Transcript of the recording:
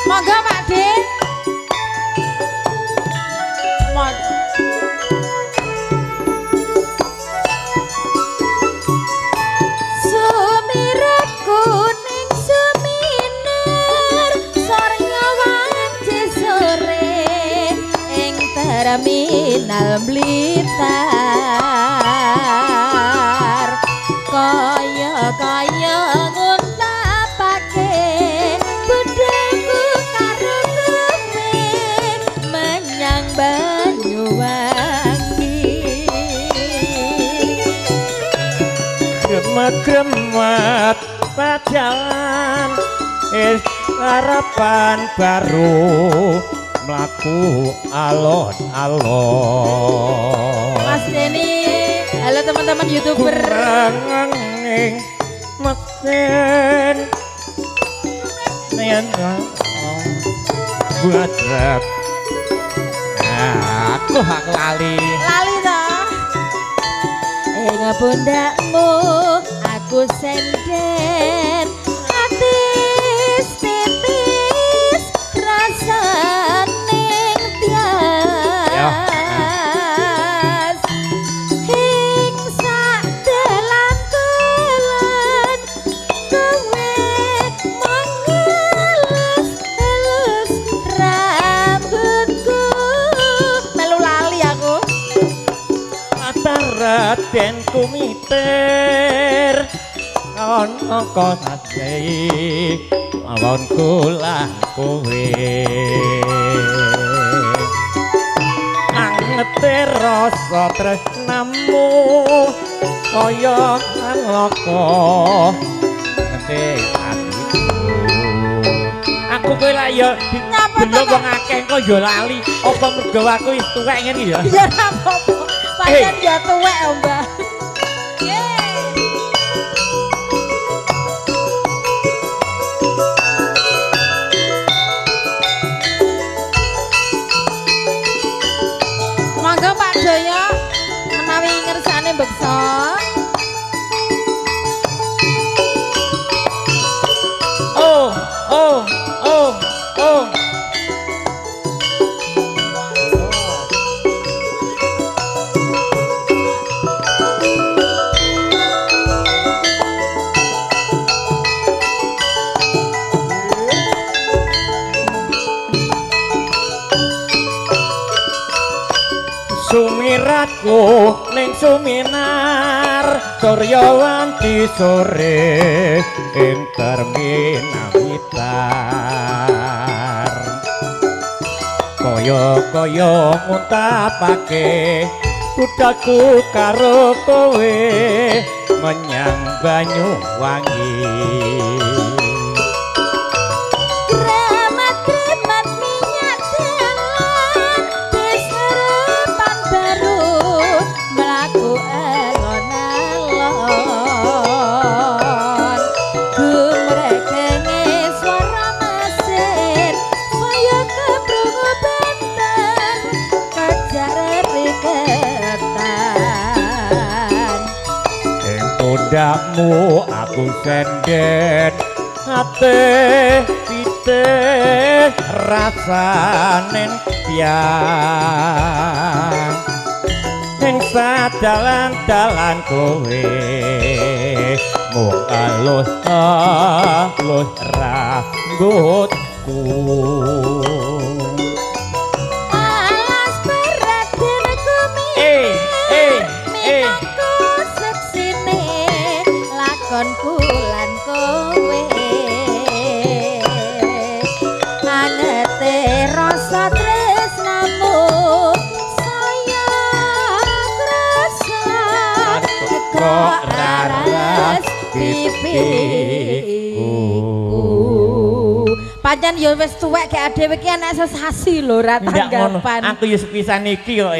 Monggo Pak De. Sumirat kuning suminer sorya wanci sore ing terminal Blitar kaya-kaya nguntapake budheku karo kowe menyang Banyuwangi. Gremet-gremet pajalan is harapan baru mlaku alon-alon. Mas Denny, halo teman-teman YouTuber. Kurang mesin yen buat rap. Aku hak lali. Lali toh. Ing pundakmu aku senden atis titis rasane tias ing sak dalan-dalan kowe mengelus elus rambutku. Melu lali aku. Raden kumiter ana kosase mawonku lan kowe angete rasa tresnamu kaya alaka ngete atiku. Aku kowe lak ya delok wong akeh kok ya lali apa mergo aku wis tuwek ngene ya. Ya ora apa-apa. Pancen ya tuwek oh, Mbak. Monggo Pak Doyo menawi ngersane beksa. Oh, oh, oh, oh. Sumiratku ning suminar surya wanci sore ing terminal Blitar kaya-kaya nguntapake budhaku karo kowe menyang Banyuwangi. Kremat-kremat minyak dalan wis harapan baru mlaku alon-alon gumregenge swara mesin saya keprungu banten kejar riketan. Ing pundakmu aku senden ate pite rasane piang ing sadalan-dalan kowe mung alus alus rambutku. Alas beraden kumir minangka seksine lakonku lan kowe angete rasa tresnamu saya krasa kok raras pipiku. Pancen ya wis tuwek gek dhewe iki enek sesasi lho ra tanggapan. Aku ya sepisan iki kok.